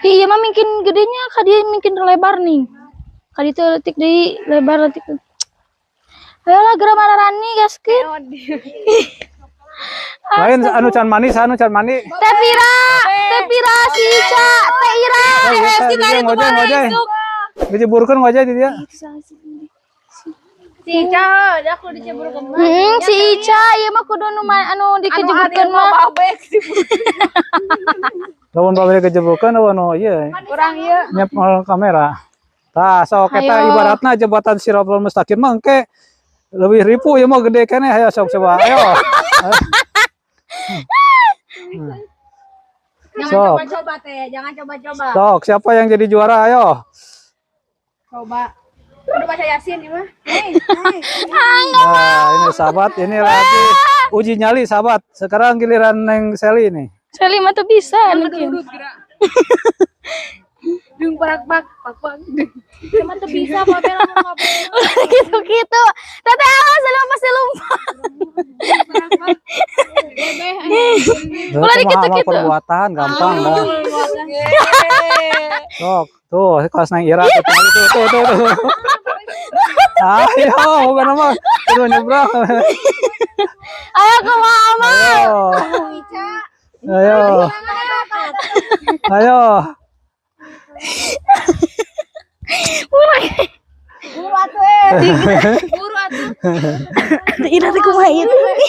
Iya mah mungkin gedenya ka dia mungkin lebar nih. Ka ditu leutik deui, lebar leutik. Ayolah geura mararani gaskeun. Lain anu can mandi, anu can mandi. Teh Pira, Teh Pira si Ica, Teh Ira. Oh, iya, teh, dia ngojek, ngojek. Dijeburkeun ngojek di dia. Si Ica, dah aku diceburkeun mah. Si Ica ieu mah kudu nu anu dikejeburkeun mah. Lamun babe kejeburkeun lamun nu ieu. Kurang ieu. Nyep kamera. Tah, sok eta Ayo. ibaratna jembatan Siratal Mustaqim mah engke lebih ripu ya mah gede keneh, ayo sok coba. Ayo. Jangan Sok. coba-coba teh, jangan coba-coba. Sok, siapa yang jadi juara? Ayo. Coba. Udah baca Yasin ini mah. Nah, ini sahabat, ini lagi uji nyali sahabat. Sekarang giliran Neng Seli nih. Seli mah tuh bisa mungkin. Dung parak pak pak pak. Cuma tuh bisa babe lamun ngobrol. Gitu-gitu. Teteh awas lu pasti lupa. Ulah Itu mah amal dikitu-kitu. perbuatan gampang dah. Sok, tuh kelas Neng Ira tuh, tuh, tuh, tuh, tuh. Ayo, bukan apa, kudu nyebrang. Ayo kumaha amal. Ayo. Ayo. Ayo. Buru atuh eh. Buru atuh. Teh Ira teh kumaha ieu teh?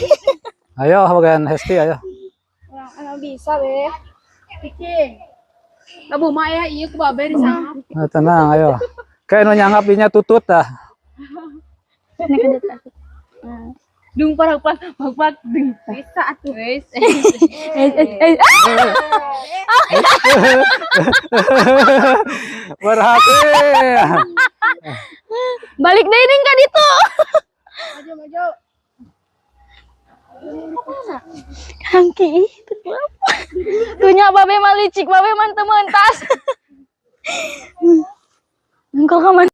Ayo bagian Hesti ayo. Urang bisa be. Cicing. Labu mah ya ieu ku babe disangap. Nah, tenang, ayo. Kayak nu nyanggap dinya tutut dah. Ini ke dekat. Dung parak pak pak pak dung. Bisa atuh. Wis. Eh, eh, eh. Berhasil. Balik deui ning ka ditu. Maju maju. Kangki ih, teu kelapa. Tuh nya babe mah licik, babe mah teu mentas. Engkau ka mana?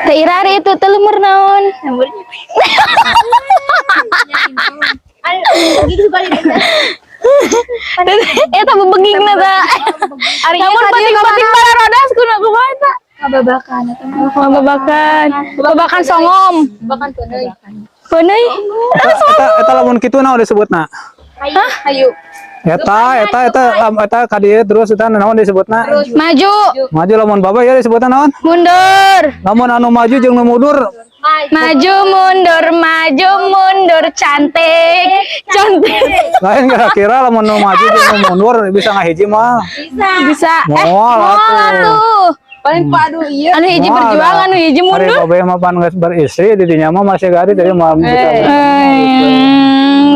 Teh Ira ari itu teh lemur naon? Ayo, gigi suka di Eta bebegingna ta. Ari Namun pating-pating bararodas kudu kumaha eta? Ngababakan eta mah. Babakan. Babakan songom. Babakan peuneuy. Peuneuy. Eta eta lamun kitu naon disebutna? Hayu. Hayu. Eta eta eta eta ka dieu terus eta naon disebutna? Maju, Maju lamun babe ya disebutna naon? mundur. Lamun anu maju jeung nu mundur Maju mundur, cantik. Cantik. lain kira-kira lamun nu maju jeung nu mundur bisa ngahiji mah. Bisa. Moal Moal atuh. atuh. Paling padu ieu. Anu hiji Moal berjuang, dah. anu hiji Ari mundur. babe mah pan geus beristri di dinya mah masih gadis jadi mah bisa.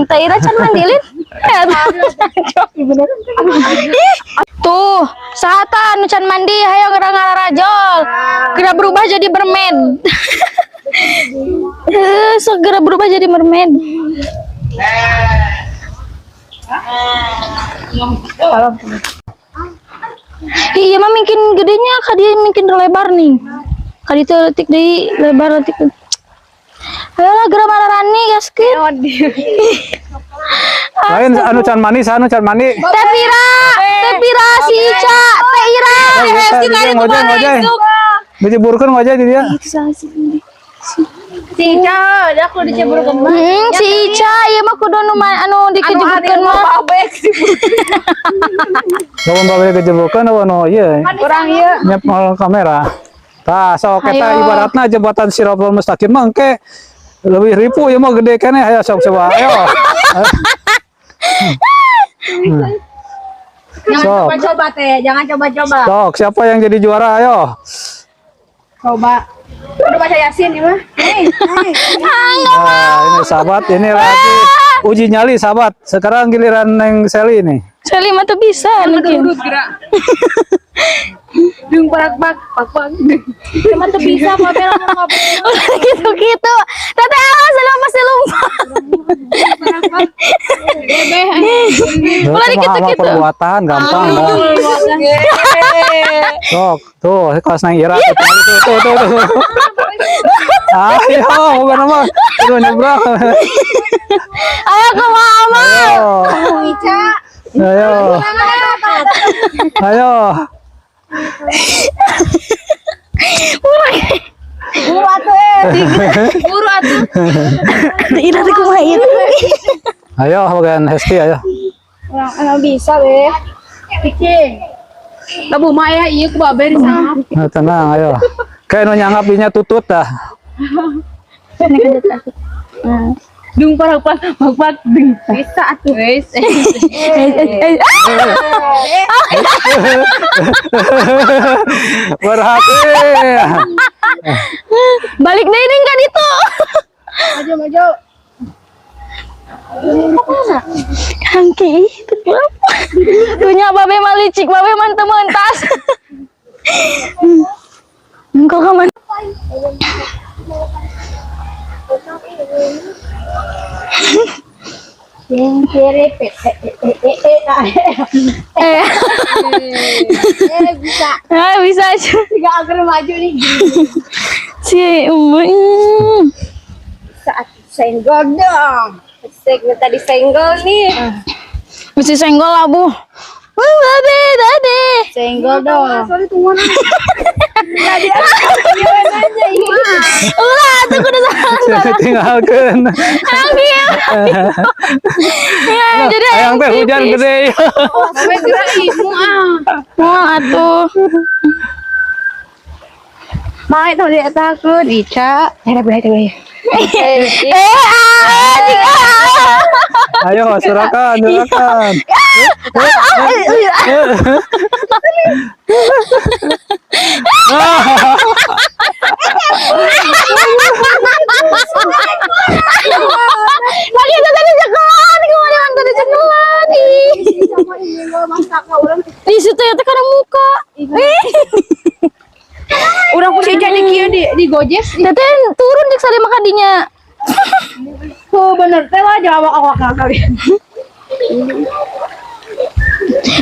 Teh Ira can mandilin. Ih, tuh, sahata anu can mandi hayo geura ngararajol. Geura berubah jadi mermaid. Segera berubah jadi mermaid. Iya mah mungkin gedenya ka dia mungkin lebar nih. Ka ditu leutik deui, lebar leutik. Ayolah geura mararani gaskeun. Lain anu can mandi, anu can mandi. Teh Pira, Teh Pira si Ica, Teh Ira. Oh, iya, dia ngojek, ngojek. Dijeburkeun ngojek di dia. Si Ica, dah aku diceburkeun mah. Si Ica ieu mah kudu nu anu dikejeburkeun mah. Babe Lamun babe kejeburkeun lamun nu ieu. Kurang ieu. Nyep kamera. Tah, sok eta Ayo. Ibaratna jembatan Siratal Mustaqim mah engke leuwih ripuh ieu mah, gede keneh. Ayo sok coba. Ayo. Jangan Sok. coba-coba teh, jangan coba-coba. Sok, siapa yang jadi juara? Ayo. Coba. Udah baca Yasin ini mah. Nih, nih. Nah, ini sahabat, ini lagi uji nyali sahabat. Sekarang giliran Neng Seli nih. Seli mah tuh bisa mungkin. Urut gerak. Dung parak pak pak pak. Cuma tuh bisa babe lamun ngobrol. Gitu-gitu. Teteh awas lu pasti lompat. Bebe. Ulah Itu mah amal gitu-gitu. perbuatan gampang dah. Sok, tuh kelas Neng Ira tuh, tuh, tuh, tuh, tuh. Ayo, bukan apa. Tuh nyebrang. Ayo ke mama. Ayo. Ica. Ayo. Ayo. Buru atuh eh. Buru atuh. Ira teh kumaha ieu? Ayo, bagian Hesti ayo. Orang emang bisa be. Cicing. Labu mah ya ieu ku babe di sana. Nah, tenang, ayo. Kayak nu nyanggap dinya tutut dah. Dung parak pak pak pak dung. Bisa atuh. Wes. Eh, eh, eh. Berhasil. Balik deh ini enggak itu. Maju maju. Kangki, itu kenapa? Tuh babe mah licik, babe mah teu mentas. Engkau kemana? Yang kiri p e e e e e a e. Eh, Eh bisa. ah, bisa aja. Tiga agar maju nih. Si Umu. Saat senggol dong. Sek minta disenggol nih. Mesti senggol lah, Bu. Wah, babe, babe. Senggol dong. Sorry tunggu. Tadi aja ini. Ulah, tuh kudu salah. Tinggalkeun. Anggi. Ya, jadi Hayang teh hujan gede. Babe gerak ibu ah. Wah, atuh. Mau itu dia takut Ica. Eh, boleh boleh. Eh, ah, ah. Ayo, silakan, silakan. Lagi itu tadi cekelan, kemana mana tadi cekelan. Ih. Sama ini gua masak orang. Di situ ya teh karena muka. Ih. Urang ku si Ica di kieu di Gojek. Teteh turun cek sare makadinya. Tuh bener teh lah jawab awak kali.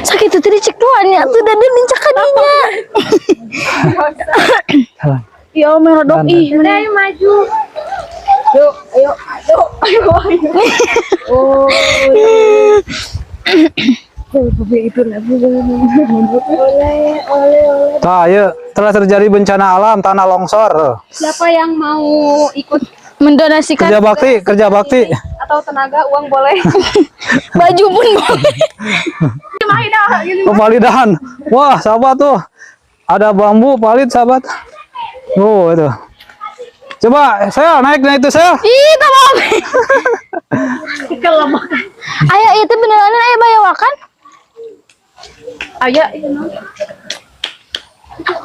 Sakit tuh tadi cek doanya tuh dada nincak kadinya. Ya merodok ih. Teteh maju. Yuk, ayo, ayo, ayo, ayo. Oh. Oleh, oleh, oleh. Tah, ayo, telah terjadi bencana alam, tanah longsor. Siapa yang mau ikut Mendonasikan Kerja bakti, kerja bakti. atau tenaga uang boleh. baju pun boleh. Pevalidan. Wah, sahabat tuh. Ada bambu valid, sahabat. Oh, itu. Coba saya naik naik itu saya. Ih, tak mau. Ayo itu beneran ayo bayawakan. Ayo, iya, no.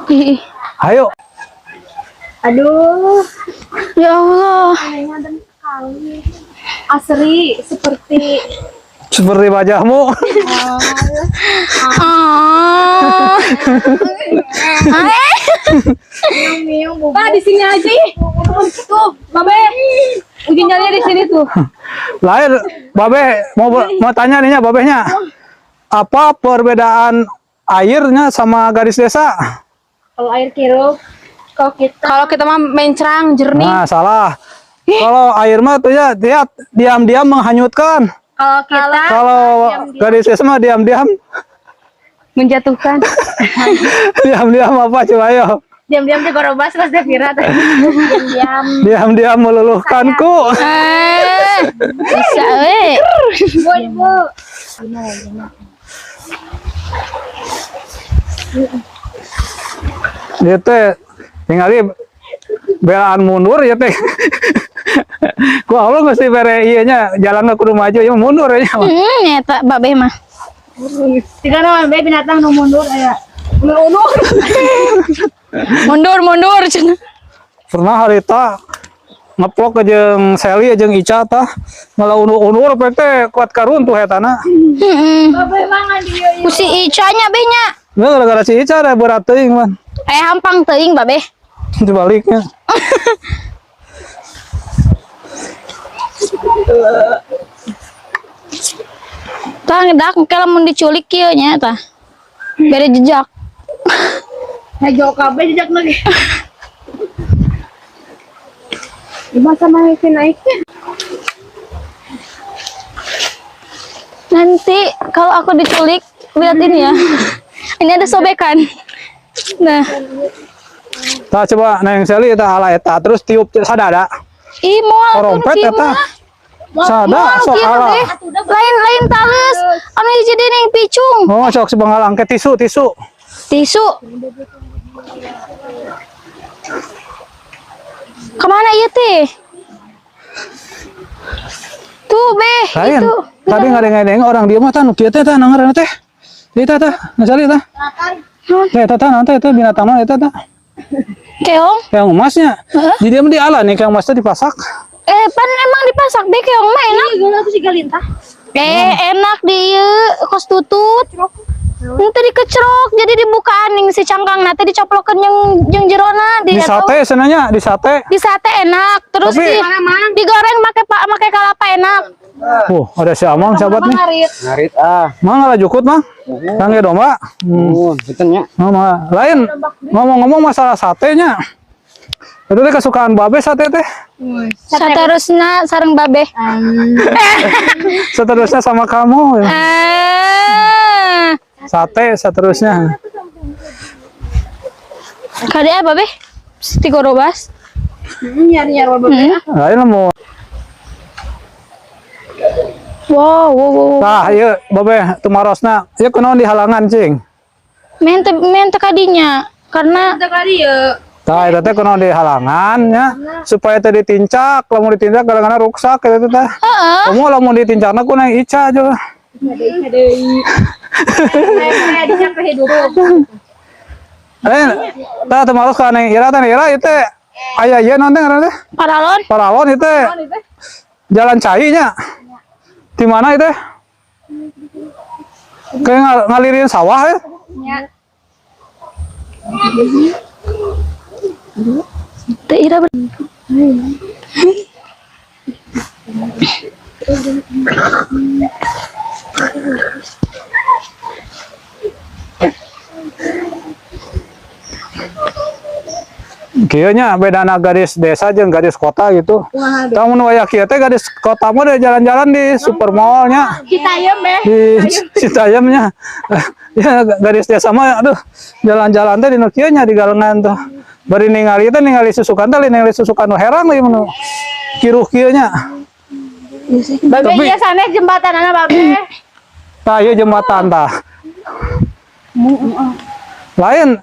Ih, Ayo. Aduh, ya Allah. nyadan sekali. Asri seperti Seperti wajahmu. Ah. Eh. Pak di sini aja ih. Tuh, Babe. Uji nyalinya di sini tuh. Lahir, Babe mau mau tanya nih nya babehnya. Apa perbedaan airnya sama gadis desa? Kalau air keruh, kalau kita mah mencrang jernih. Nah, salah. Kalau air mah tuh ya dia diam-diam menghanyutkan. Kalau kita Kalau gadis desa mah diam-diam menjatuhkan. diam-diam apa coba ayo. Diam-diam digorobas pas Devira tadi. Diam-diam. Diam-diam meluluhkanku. Eh, bisa we. Bu, Bu. Dia teh Tinggali belaan mundur ya teh. Ku Allah mesti bere ieu nya jalan kudu maju ya mundur ya. Eta babeh mah. Tiga nama be binatang nu mundur aya. Ulur-ulur. Mundur mundur cenah. Pernah harita ngeplok ke jeung Sally jeung Ica tah malah unur-unur teh kuat karuntuh etana. Heeh. Babe mah ngan dieu ieu. Ku si Ica nya beh nya. Nah, gara-gara si Ica ada berat teuing man. Eh hampang teuing babeh. Dibaliknya. Tah ngedak engke lamun diculik kieu nya tah. Bere jejak. Hejo kabeh jejak lagi. Gimana sama si naik? Nanti kalau aku diculik, lihat ini ya. Ini ada sobekan. Nah, Tah coba neng Sally eta ala eta terus tiup sadada. ih moal tuh Korompet kieu eta. mah. Sada Moal sok kieu ala. teh. Lain lain tales. Anu hiji deui ning picung. Oh, sok si penghalang ke tisu tisu. Tisu. Kemana ieu teh? Tuh beh, Lain. itu. Tadi ngadeng-ngadeng orang dia mah tah nu kieu teh tah ngaranna teh. Ieu tah tah, nu Sally tah. Teh tah tah nanti teh binatang mah eta tah. Keong. Keong emasnya. Heeh. Jadi dia mah diala nih keong emas teh dipasak. Eh, pan emang dipasak beh keong mah enak. Gila aku sih galintah. Eh, enak di ieu kos tutut. Nanti dikecrok, jadi dibukaan ning si cangkang nanti dicoplokeun jeung jeung jerona Di sate senanya, di sate. Di sate enak, terus Tapi- di digoreng make pak make kelapa enak. Ada si Amang sahabat nih. Ngarit. Ngarit ah. Mang ngalah jukut, Mang. Kangge domba. Oh, punten nya. Oh, ma. Lain ngomong-ngomong masalah satenya. Itu teh kesukaan babe sate teh. Saterusna sareng babe. Seterusnya sama kamu. Ya. Ah. Sate seterusnya. Kade apa babe? Tikorobas. Nyari-nyari babe. Lain mau. Wow, wow, wow. Tah, ieu babe tumarosna. Ieu kunaon di halangan, cing. Men teu kadinya karena Kita kali ya. Tah, eta teh kunaon di halangan nya supaya teu ditincak, lamun ditincak kadang-kadang ruksak eta teh tah. heeh. Kamu lamun ditincakna ku nang Ica juga. Deui. Kayak dicak hidup. Eh, tah tumaros ka neng Ira teh Ira ieu teh aya ieu naon teh ngaranna teh? Paralon. Paralon ieu teh. Jalan cai nya. Di mana itu? Kayak ngalirin sawah ya. Teu Ira Kieu nya bedana gadis desa jeung gadis kota gitu. Tah mun aya kieu teh gadis kota mah udah jalan-jalan di supermall nya. Citayam be. Di Citayam nya. Ya gadis desa mah aduh jalan-jalan teh di nu kieu nya di galengan tuh. Bari ningali teh ningali susukan teh ningali susukan nu herang lagi mun kiruh kieu nya. Babe Tapi- iya sanes jembatan ana babe. Tah ieu jembatan tah. Lain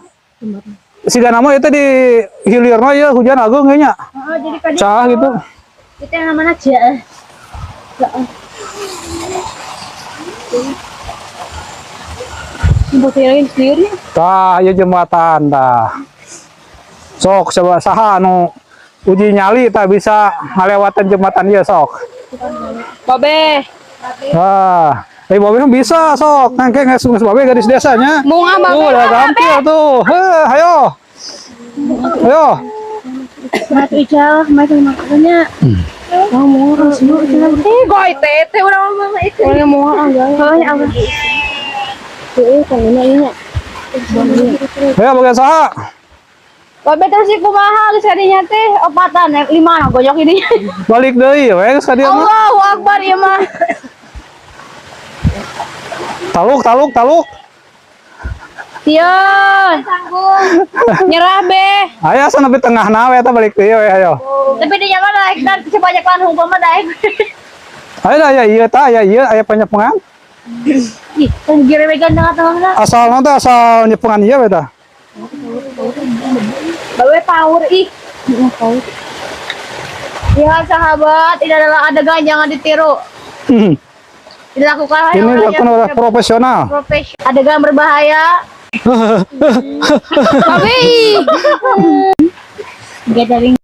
siga nama itu di hilirna ya hujan agung kayaknya. Heeh, jadi kadi Cah gitu. itu yang namanya aja. Tah ieu jembatan tah. Sok coba saha anu uji nyali tah bisa ngalewatan jembatan ieu sok. Babe. Wah, eh babe mah bisa sok. Nangke geus geus babe gadis desanya. Bunga babe. Tuh, udah gampil tuh. Heh, ayo. Ayo. Matu Ica, matu makannya. Mau Ih, goy tete urang mah itu. Urang mau enggak. Heeh, apa? Heeh, kayaknya ini. Ayo bagian saha? Babe terus si kumaha geus kadinya teh opatan lima na gojok ini. Balik deui we geus ka dieu mah. Allahu Akbar ieu mah. Taluk taluk taluk. Sieun. Nyerah be. Ayo asa nepi tengahna we eta balik deui we ayo. Tapi dia mah daek dan sebanyak lan hukum mah daek. Ayo dah aya ieu tah aya ieu aya panyepengan. Ih, kan girewegan tengah-tengahna. Asal teh asal nyepengan ieu we tah. Bawe power ih. Power. Lihat sahabat, ini adalah adegan jangan ditiru. Dilakukan oleh Ini orang dilakukan yang oleh profesional. profesional. Adegan berbahaya. Babe. Gathering.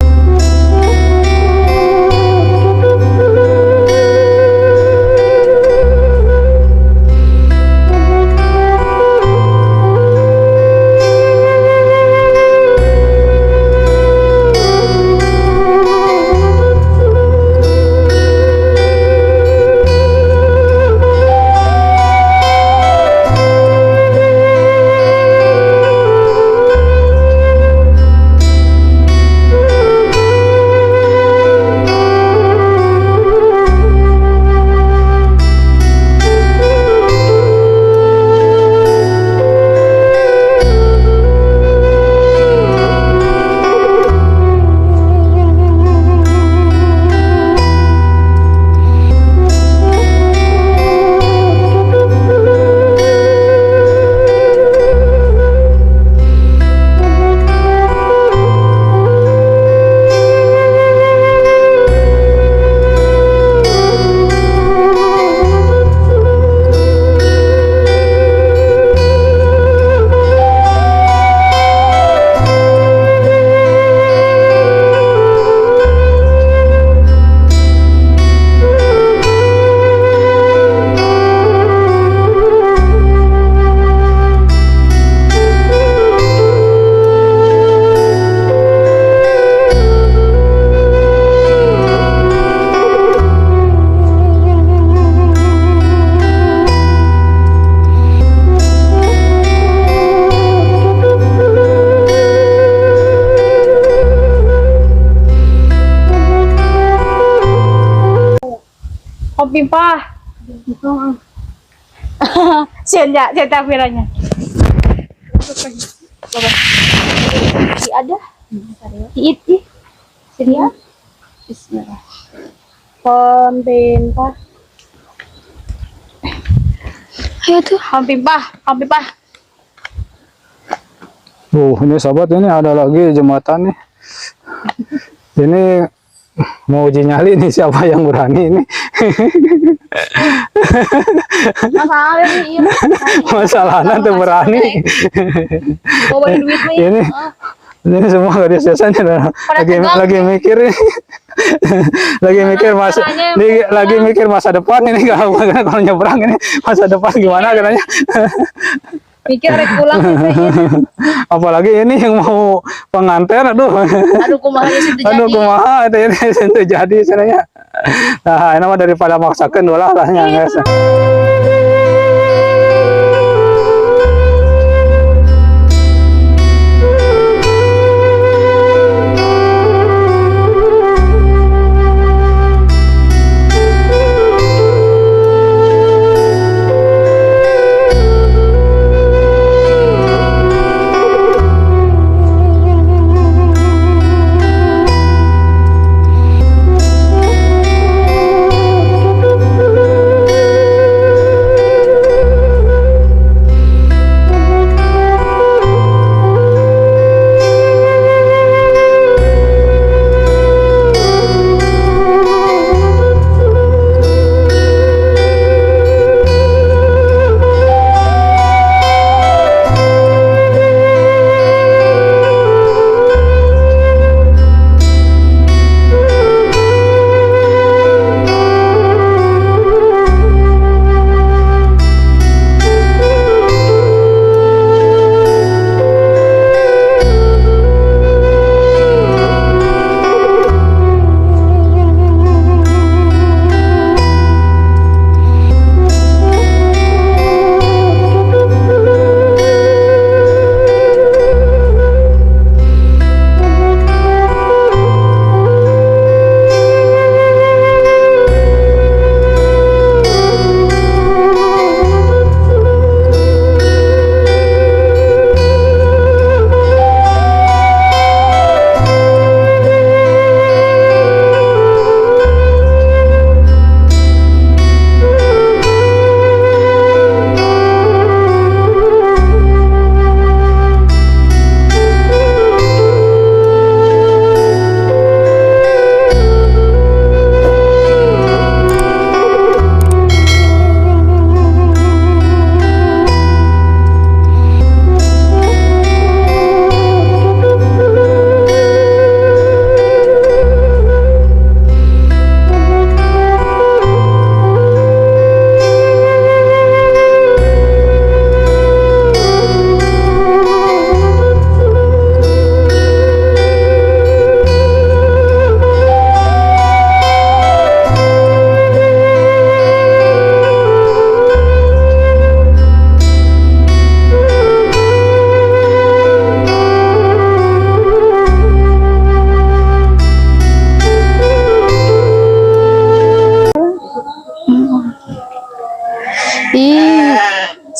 Om Pimpah. Sieun ya, sieun takbirannya. Si ada. Iit ih. Sedia. Bismillah. Om Pimpah. Ayo tuh. Om Pimpah, Om Pimpah. Ini sahabat, ini ada lagi jembatan nih. Ini mau uji nyali nih, siapa yang berani ini. Masalah ini iya. Masalahnya tuh berani. Bawa duit mah. Ini semua gadis desanya lagi tegang. lagi mikir ini. Lagi mikir masa caranya lagi mikir masa depan ini, kalau kalau nyebrang ini masa depan gimana katanya. Mikir rek pulang gitu ya. Apalagi ini yang mau pengantin, aduh. Aduh kumaha geus teu Aduh jadi. kumaha itu ini itu jadi sebenarnya. Nah, ini mah daripada maksakan lah lah ya, guys.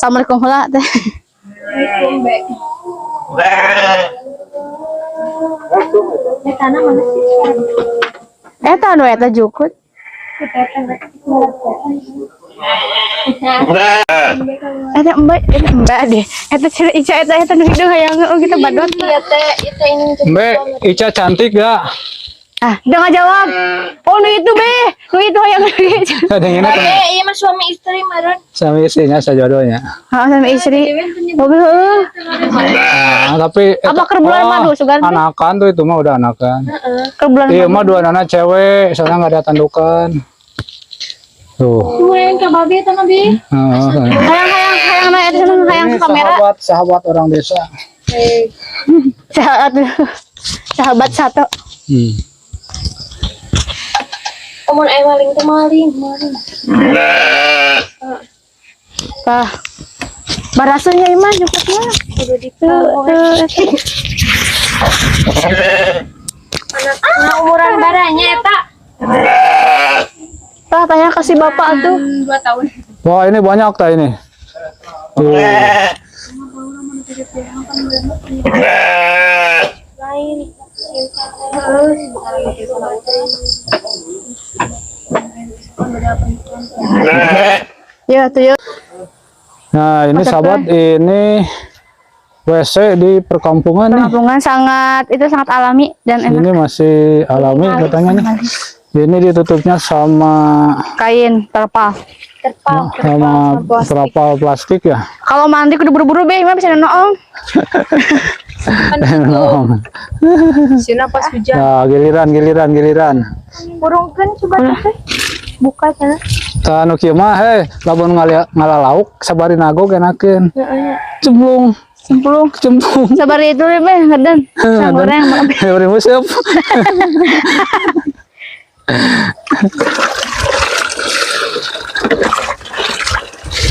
Assalamualaikum heula teh. Tanah mana sih? Eta nu eta jukut. Eta mbak, eta mbak deh. Eta cewek Ica eta eta nu hideung hayang oh kita badot. Iya teh, itu ini Mbak, Ica cantik gak? Ah, udah nggak jawab. Oh, nu itu be. Nu itu hayang Ada yang ini tuh. Eh, iya mah suami istri meren. Sama istrinya, sejodohnya. Heeh, sama istri. Oh, heuh. Nah, tapi Apa keur bulan Wah, madu, sugan teh? Anakan tuh itu mah udah anakan. Ke bulan Iya madu. mah dua anak cewek, soalnya nggak ada tandukan. Tuh. Gue ke babi eta mah bi. Heeh. Hayang hayang hayang na eta seneng hayang Ini ke kamera. sahabat sahabat orang desa. Sahabat sahabat satu. Hmm. Omon aya maling teh maling, maling. Tah. Barasanya iman cukup mah. Udah di Tuh, tuh. Nah, umuran baranya eta. Tah tanya ke si bapak tuh. 2 tahun. Wah ini banyak tak ini. Tuh. Lain. Ya, tuh ya. Nah ini sahabat ini WC di perkampungan nih. Perkampungan sangat itu sangat alami dan enak. Ini masih alami katanya nih. Ini ditutupnya sama Kain terpal. Terpal. sama terpal plastik ya. Kalau mandi kudu buru-buru be, mah bisa noong. Sina pas hujan. Nah, giliran giliran giliran. Burungkeun coba teh. Buka cenah. Tah nu kieu mah heh lamun ngalalauk sabari nagog enakeun. Cemplung, Cemplung. cemplung. Sabar itu be, ngeden. Sang goreng. Beri musep.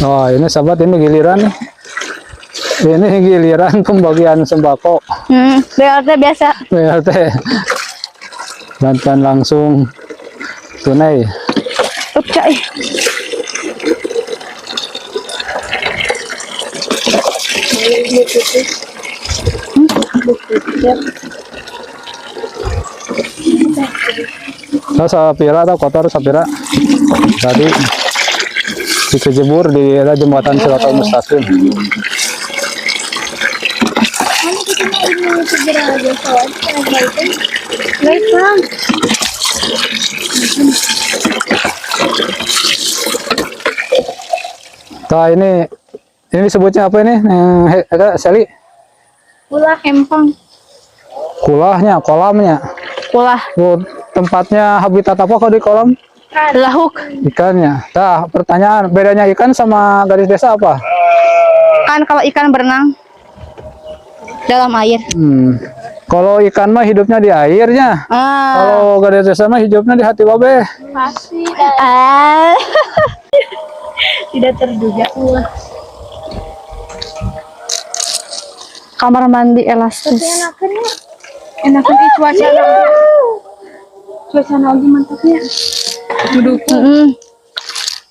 Oh, ini sahabat ini giliran nih. Ini giliran pembagian sembako BLT biasa. BLT. Bantuan langsung tunai. Up, cai. Nah, sapira atau kotor sapira. Tadi dikejebur di daerah jembatan Siratal Mustaqim. Mana kita mau ini segera aja soalnya baik bang. Nah, ini disebutnya apa ini? Ada Seli? Kulah empang. Kulahnya, kolamnya. Kulah Oh, tempatnya habitat apa kalau di kolam? lahuk. Ikannya. Nah, pertanyaan, bedanya ikan sama gadis desa apa? Kan kalau ikan berenang dalam air. Hmm. Kalau ikan mah hidupnya di airnya. Ah. Kalau gadis desa mah hidupnya di hati babe. Pasti Ah. tidak terduga. Wah, Kamar mandi elastis. enakan ya. Enakan di cuaca. Cuaca lagi mantapnya. Mm-mm.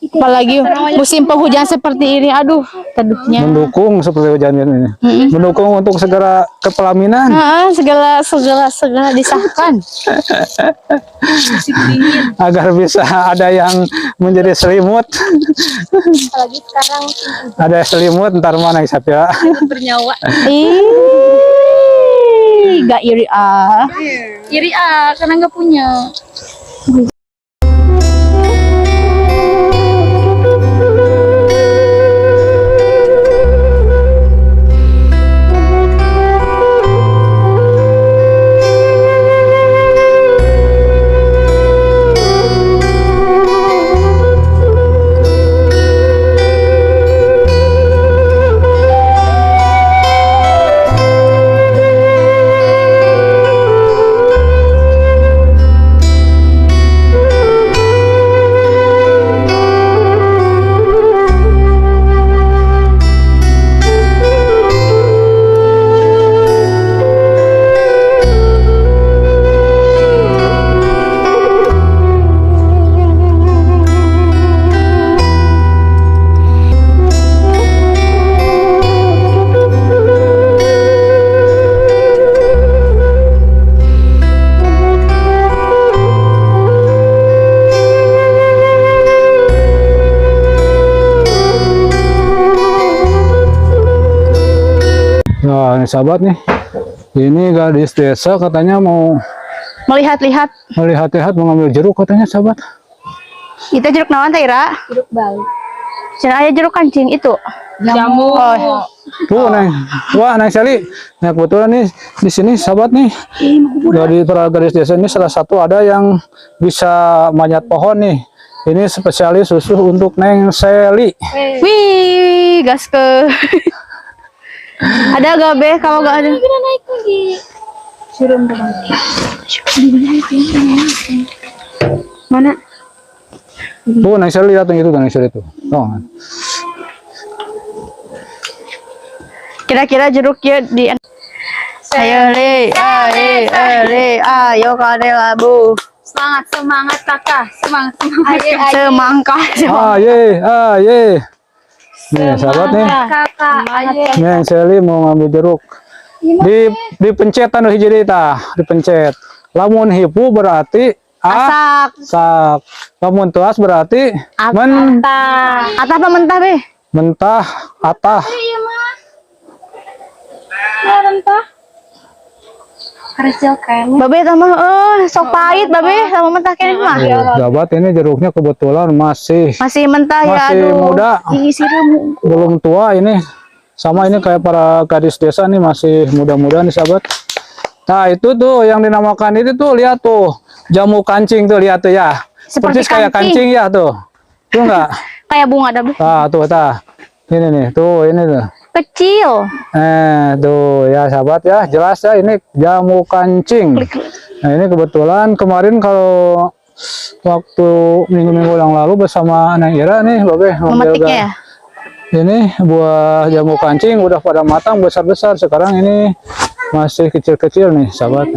Apalagi musim penghujan seperti ini, aduh, teduhnya. Mendukung seperti hujan ini. Mendukung untuk segera ke pelaminan. Ah, segala segala segala disahkan. Agar bisa ada yang menjadi selimut. Apalagi sekarang Ada selimut ntar mana ya. bernyawa. Ih, gak iri ah. Iri ah, karena nggak punya. Wah, ini sahabat nih. Ini gadis desa katanya mau Melihat-lihat. melihat-lihat, mengambil jeruk katanya, sahabat. Itu jeruk naon teh, Ira? Jeruk Bali. Cenah aya jeruk kancing itu. Jamu. Oh, Tuh, Neng. Wah, Neng Sally. Nah, kebetulan nih di sini sahabat nih. Dari para gadis desa ini salah satu ada yang bisa manjat pohon nih. Ini spesialis khusus untuk Neng Sally. Wih, gas ke. Ada gak be? Kalau gak ada. Naik lagi. Suruh banget. Mana? Tuh, Neng Sally datang itu, Neng Sally tuh. Tuh. Kira-kira jeruk ya di. Ayo le, ayo le, ayo kade labu. Semangat, semangat kakak. Semangat, semangat. Semangka. Ah, ye, ah, ye. Nih, sahabat nih. Kakak, ayo. Neng Sally mau ngambil jeruk. Di dipencet anu hiji deui tah, dipencet. Lamun hipu berarti Asak. Asak. Lamun tuas berarti men Atah apa mentah be? Mentah atah. Iya mah. Nah, mentah. Kecil kan. Babe sama sok pahit babe sama mentah kene mah. Tuh, sahabat, ini jeruknya kebetulan masih Masih mentah ya, masih aduh. muda. Ih, sireum. Belum tua ini. Sama ini kayak para gadis desa nih, masih muda-muda nih, sahabat. Nah, itu tuh yang dinamakan itu tuh, lihat tuh, jamu kancing tuh, lihat tuh ya. Seperti Persis kayak kancing. kancing ya tuh. Tuh enggak? Kayak bunga dah be. Ah, tuh tah. Ini nih, tuh ini tuh. Kecil. Eh, tuh ya sahabat ya, jelas ya ini jamu kancing. Nah, ini kebetulan kemarin kalau waktu minggu-minggu yang lalu bersama Neng Ira nih, Babe ngambil Memetiknya ya. Ini buah jamu kancing udah pada matang besar-besar. Sekarang ini masih kecil-kecil nih, sahabat.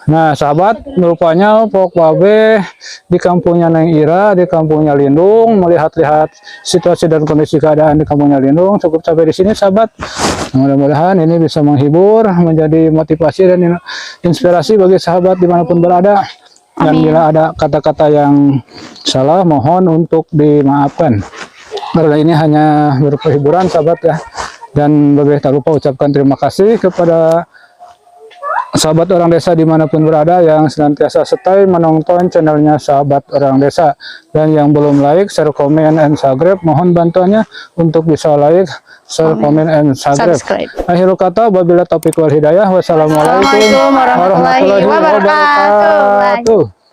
Nah, sahabat, rupanya Pok Babe di kampungnya Neng Ira, di kampungnya Lindung, melihat-lihat situasi dan kondisi keadaan di kampungnya Lindung. Cukup sampai di sini, sahabat. Mudah-mudahan ini bisa menghibur, menjadi motivasi dan inspirasi bagi sahabat dimanapun berada. Dan bila ada kata-kata yang salah, mohon untuk dimaafkan. Karena ini hanya berupa hiburan, sahabat ya. Dan Babe tak lupa ucapkan terima kasih kepada sahabat orang desa dimanapun berada yang senantiasa stay menonton channelnya Sahabat Orang Desa, dan yang belum like, share, comment, and subscribe, mohon bantuannya untuk bisa like, share, comment, and subscribe. Subscribe. Akhirul kata, wabillahi taufiq wal hidayah, wassalamualaikum Assalamualaikum warahmatullahi wabarakatuh. Wabarakatuh.